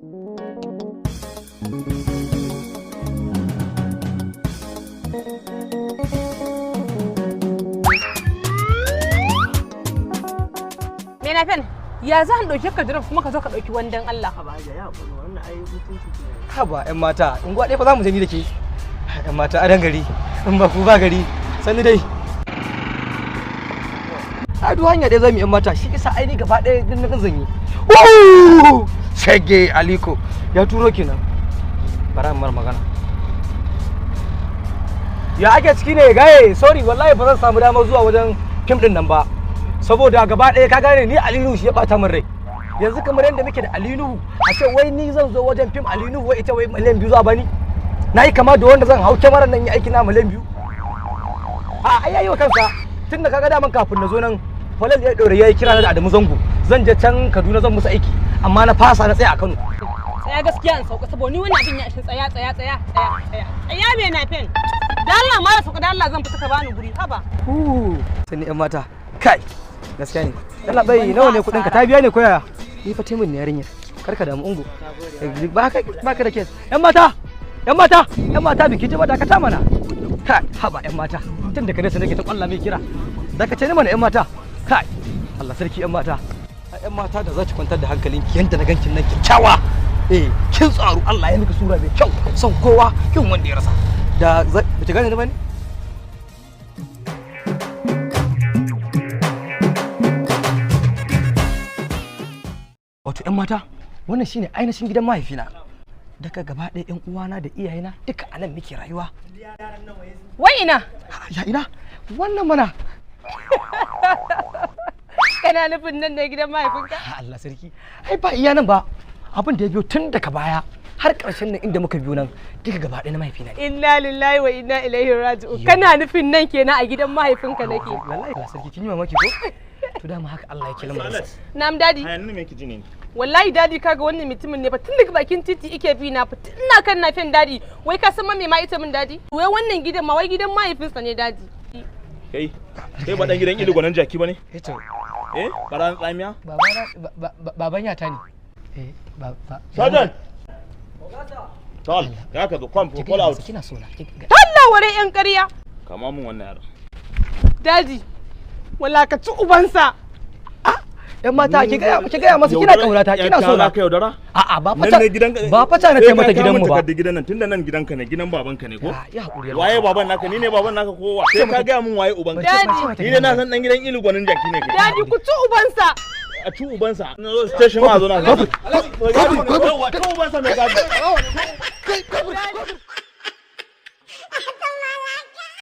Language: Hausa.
Me na fen? Ya za in ɗauke ka drop kuma ka zo ka ɗauki wandan Allah? Ba ya haƙuri, wannan ai mutunci ke. Haba yan mata, in gwa ɗaya fa za mu je ni da ke. Yan mata a gari, in ba ku ba gari, sani dai. Ai duk hanya ɗaya za mu yi, yan mata, shi isa ai ni gaba ɗaya din na zan yi. Woo! Shege Aliko ya turo kenan. Bara in mar magana. Ya ake ciki ne gaye? Sorry, wallahi ba zan samu damar zuwa wajen fim din nan ba. Saboda gaba ɗaya ka gane ni Aliyu shi ya ɓata min rai. Yanzu kamar yadda muke da Alinuhu, a ce wai ni zan zo wajen fim, Alinuhu wai ita wai 2 miliyan zuwa bani. Na yi kama da wanda zan hau kyamarar nan yi aiki na 2 miliyan? A ai yayi wa kansa, tun da kaga daman kafin na zo nan Falal ya ɗore ya yi kira na da Adamu Zango, zan je can Kaduna zan musu aiki, amma na fasa na tsaya a Kano. Tsaya, gaskiya in sauka saboda ni wani abin ya ishe. Tsaya, tsaya, tsaya, tsaya, tsaya, tsaya, me na fen? Da Allah ma sauka, da Allah zan fita, ka bani guri, haba. Sani yan mata, kai gaskiya ne. Allah bai, nawa ne kuɗin ka? Ta biya ne ko yaya? Ni fa taimun ne yarinyar. Kar ka damu, ungo. Ba ka ba ka da kes. Yan mata, yan mata, yan mata, biki ji ba, dakata mana. Kai, haba yan mata. Tun da ka nesa nake ta kwalla mai kira. Dakace ni mana, yan mata. Kai, Allah sarki yan mata. Yan mata, da za ki kwantar da hankalinki yanda na gankin nan kyakkyawa. Eh, kin tsaro, Allah ya miki sura mai kyau. Son kowa, kin wanda ya rasa. Da ba ki gane ni ba ne? Wato 'yan mata, wannan shine ainihin gidan mahaifina. Daga gaba ɗaya 'yan uwana da iyayena duka anan muke rayuwa. Wai ina? Ya ina? Wannan mana. Kana nufin nan ne gidan mahaifinka? Allah sarki. Ai ba iya nan ba. Abin da ya biyo tun daga baya har ƙarshen nan inda muka biyo nan duka gaba ɗaya na mahaifina ne. Inna lillahi wa inna ilaihi raji'un. Kana nufin nan kenan a gidan mahaifinka nake? Wallahi Allah sarki, kin yi mamaki ko? To dama haka Allah yake lamarinsa. Na'am, daddy. Hayanni me yake ji ne? Wallahi daddy, kaga wannan mutumin ne fa, tun daga bakin titi ike bi na fa, tun ina kan nafen, daddy. Wai ka san ma me ma ita min, daddy? Wai wannan gidan ma wai gidan mahaifinsa ne, daddy. Kai, kai ba dan gidan ilu gwanan jaki bane? Eh to. Eh, baran tsamiya? Babana baban yata ne. Eh, ba ba. Sergeant! Tall, ya ka zo, come, call out. Kina so na. Allah ware yan ƙarya. Kama mun wannan yaron. Daddy, wala ka ci ubansa. Yan mata, ki gaya masa kina kaunata, kina so na. Ka yaudara? A'a, ba Nan fata ne gidan. Ba fata na Sai ce mata ka gidanmu kawo min ba. takardar gidan nan, tunda nan gidanka ne, gidan babanka ne ko? Ya hakuri. Waye baban naka? Ni ne baban naka ko wa? Sai ka gaya mun waye ubanka. Daddy. Ni ne na san dan gidan ilu gwanin jaki ne kai. Daddy, ku ci ubansa. A ci ubansa. Na zo station ma zo na. Ci ubansa mai gadi.